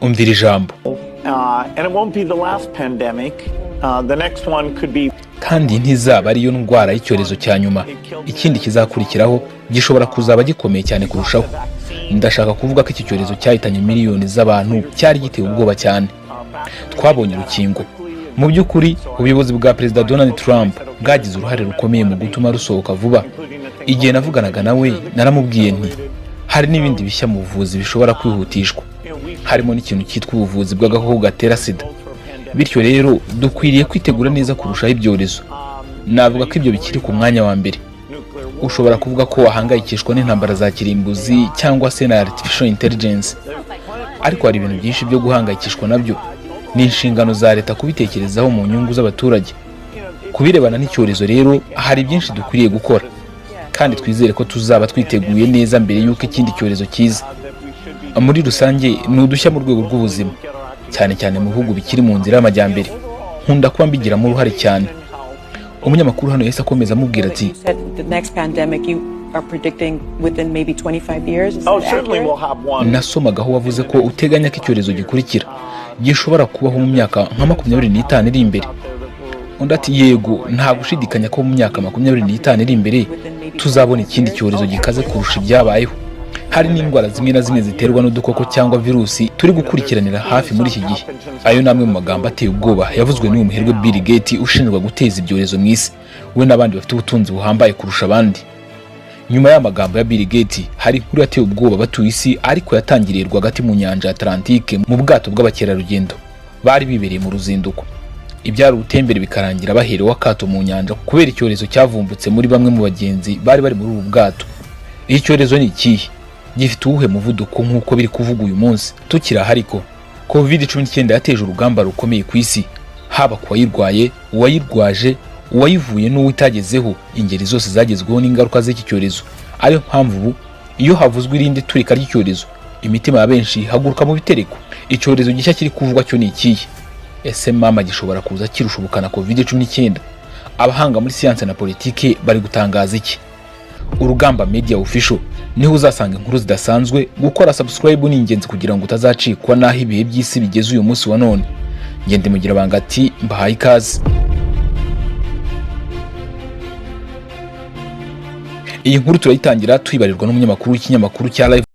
Umvira ijambo. And it won't be the last pandemic. The next one could be Kandi ntizaba ariyo ndwara y'icyorezo cya nyuma. Ikindi kizakurikiraho gishobora kuzaba gikomeye cyane kurushaho. Ndashaka kuvuga ko iki cyorezo cyahitanye miliyoni z'abantu cyari giteye ubwoba cyane. Twabonye urukingo. Mu by'ukuri, ubuyobozi bwa Perezida Donald Trump bwagize uruhare rukomeye mu gutuma rusohoka vuba. Igihe navuganaga nawe, naramubwiye nti hari n'ibindi bishya mu buvuzi bishobora kwihutishwa, harimo n'ikintu cyitwa ubuvuzi bw'agakoko gatera SIDA. Bityo rero dukwiriye kwitegura neza kurushaho ibyorezo. Navuga ko ibyo bikiri ku mwanya wa mbere. Ushobora kuvuga ko wahangayikishwa n'intambara za kirimbuzi cyangwa se na artificial intelligence, ariko hari ibintu byinshi byo guhangayikishwa nabyo. Ni inshingano za leta kubitekerezaho mu nyungu z'abaturage. Ku birebana n'icyorezo rero, hari byinshi dukwiriye gukora, kandi twizere ko tuzaba twiteguye neza mbere y'uko ikindi cyorezo kiza. Muri rusange ni udushya mu rwego rw'ubuzima, cyane cyane mu bihugu bikiri mu nzira y'amajyambere. Nkunda kuba mbigiramo uruhare cyane. Umunyamakuru hano yahise akomeza amubwira ati: You said the next pandemic you are predicting within maybe 25 years. Is Oh, that certainly accurate? we'll have one. Nasomagaho wavuze ko uteganya ko icyorezo gikurikira gishobora kubaho mu myaka nka 25 iri imbere. Undi ati: "Yego, nta gushidikanya ko mu myaka 25 iri imbere tuzabona ikindi cyorezo gikaze kurusha ibyabayeho. Hari n'indwara zimwe na zimwe ziterwa n'udukoko cyangwa virusi turi gukurikiranira hafi muri iki gihe." Ayo ni amwe mu magambo ateye ubwoba yavuzwe n'uyu muherwe Bill Gates, ushinjwa guteza ibyorezo mu isi, we n'abandi bafite ubutunzi buhambaye kurusha abandi. Nyuma y'amagambo ya Bill Gates, hari inkuru yateye ubwoba abatuye isi, ariko yatangiriye rwagati mu nyanja ya Atlantique, mu bwato bw'abakerarugendo bari bibereye mu ruzinduko. Ibyari ubutembere bikarangira baherewe akato mu nyanja kubera icyorezo cyavumbutse muri bamwe mu bagenzi bari bari muri ubu bwato. Iki cyorezo ni ikihe? Gifite uwuhe muvuduko nk'uko biri kuvugwa uyu munsi? Tukiri aha ariko, COVID-19 yateje urugamba rukomeye ku isi, haba ku wayirwaye, uwayirwaje, uwayivuye n'uwo itagezeho. Ingeri zose zagezweho n'ingaruka z'iki cyorezo. Ariyo mpamvu ubu iyo havuzwe irindi turika ry'icyorezo, imitima ya benshi ihaguruka mu bitereko. Icyorezo gishya kiri kuvugwa cyo ni ikihe? Ese mama gishobora kuza kirusha ubukana COVID-19? Abahanga muri siyanse na politiki bari gutangaza iki? Urugamba Media Official niho uzasanga inkuru zidasanzwe. Gukora subscribe ni ingenzi kugira ngo utazacikwa n'aho ibihe by'isi bigeze uyu munsi wa none. Ngende mugira banga ati mbahaye ikaze. Iyi nkuru turayitangira tuyibarirwa n'umunyamakuru w'ikinyamakuru cya Live.